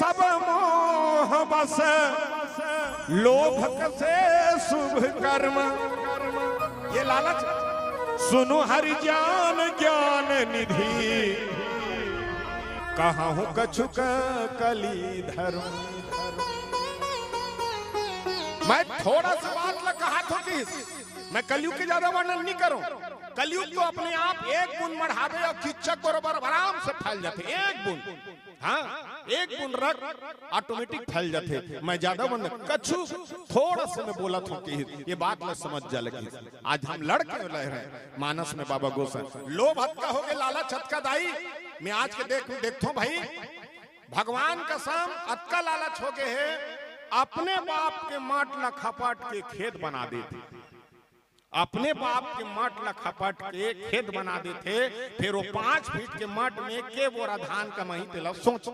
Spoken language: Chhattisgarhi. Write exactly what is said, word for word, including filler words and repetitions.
सब मोह बस लोभ कसे शुभ कर्म। ये लालच। सुनु हरि ज्ञान ज्ञान निधि, कहूँ कछुक कली धर्म। मैं थोड़ा सा बात ला कहा थो कि मैं कलयुग के ज्यादा वर्णन नहीं करूं। कलयुग तो अपने आप एक बूंद मढ़ावे और किच्चक बरोबर आराम से फैल जाथे। एक बूंद, हाँ, एक बूंद रक्त ऑटोमेटिक फैल जाथे। मैं ज्यादा वर्णन कछु, थोड़ा से मैं बोला थो कि ये बात ला समझ जा लगी। आज हम लड़ के रह रहे हैं मानस में बाबा गोसाई। लोभ अतका हो गए, लालच अतका दाई। मैं आज के देख देखथो भाई, भगवान कसम अतका लालच हो गए है, अपने बाप के माट ला खपाट के खेत बना देथे। अपने बाप के माट ला खपाट के खेत बना देथे। फिर वो पांच फीट के माट में के बोरा धान कमाही, तेला सोच।